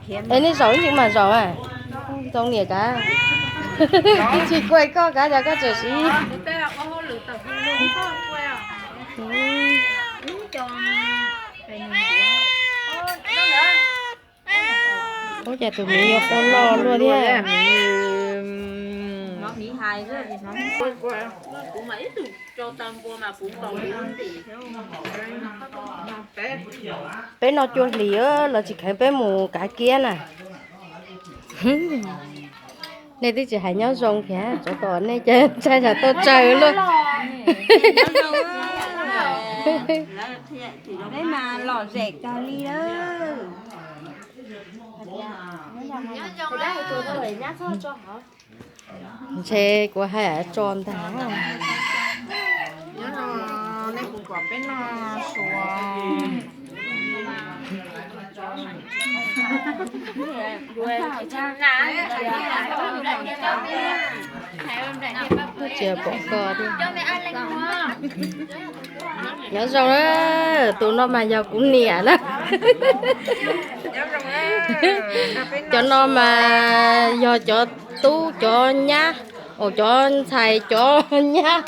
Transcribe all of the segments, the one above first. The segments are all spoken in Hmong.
Es nej zaum ib ntsis mas zaum a, zoo niam kav. Tsis kuaj koj kav cas koj tseem siv. Ua cas tus miv yuav qua loj luaj thiab. Peb noj cua hlis los tsis kheev peb mus kav kiab na. Nej twb tsis hais nyob zoo thiab, tsov tom nej ntshai tsam tuaj tsawg luaj. Peb mas lom zem kawg li. Ntshe kuv hais tso ntag. Tsis pom koj thiab. Nyob zoo na, tus no mas yog kuv niam na. Cov no mas yog cov tub cov nyab, os, cov ntxhais cov nyab.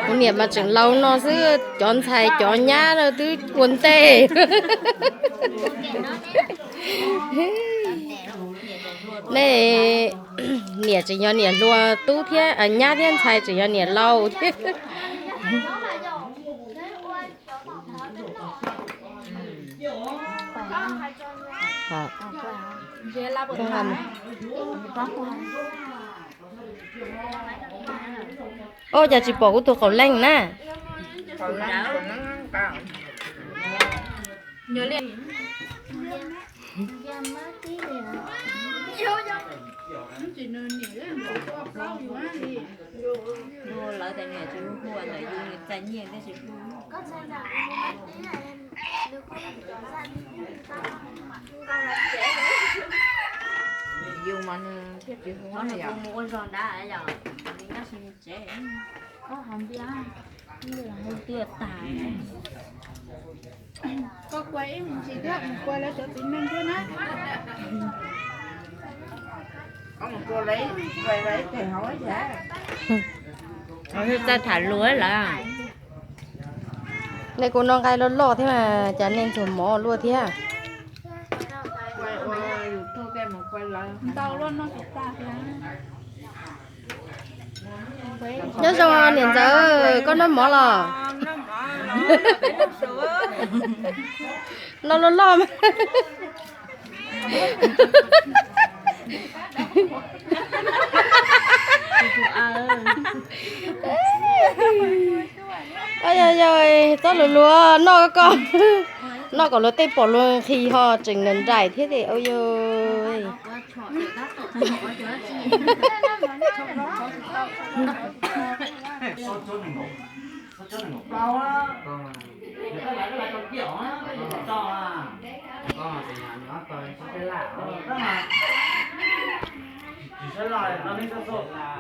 Kuv niam mas tseem laus no xwb, cov ntxhais cov nyab no twb ua ntej. Nej niam tseem yog niam hluas, tub thiab nyab thiab ntxhais tseem yog niam laus thiab. Ua cas tsis pom kuv tus qauv leej na? Lawv tias niam tsis hu ntawm yus txais nyiaj tab sis hu. Yus mas nws thiaj tsis hu. Nws kuj mus ua zog nrad yom, nws nyob tsis tsev. Hu twb tag. Koj kuas ib mus ntsis thiab, mus kuas lawv cov txiv neej thiab na. Txawj tham lus lawm. Nej kuj noj nqaij loj loj thiab mas cas nej ntxuag mov luaj thiab. Nyob zoo niam ntxawm, koj noj mov los? Noj loj loj mas. Yog yog, txhob luag luag noj koj, noj kom luag tej pom luag nqhis ho tseem nraim thiab ces ua yog.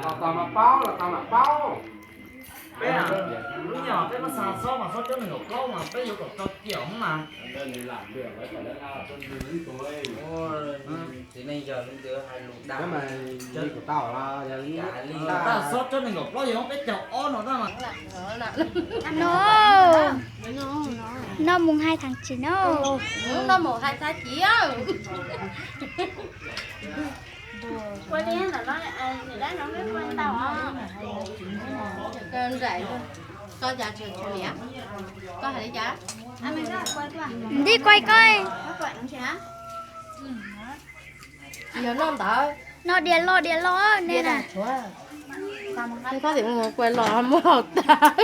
Los tau mas paub, los tau mas paub. Peb lub nyuag peb muab xa xob mas xob cov nees nkaum plaub mas peb yuav kom tso kiag mas. Txiv neej yog leej twg hais lus dag. Li kuv tau, li kuv tau xob cov nees nkaum plaub yog muab peb caug ob no tab mas. No, no mus hais thaj tsis no. No mus hais thaj tsis. Nraim, koj cas tsis tshua niam? Koj hais li cas? Nti kuai koj. Yog noj ntawd. No diav loj diav loj ne. Koj tim mus kuai los muab haus tag.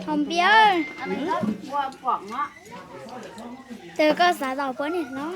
Hom Npiab, tus koj xav tau puab niam hlob.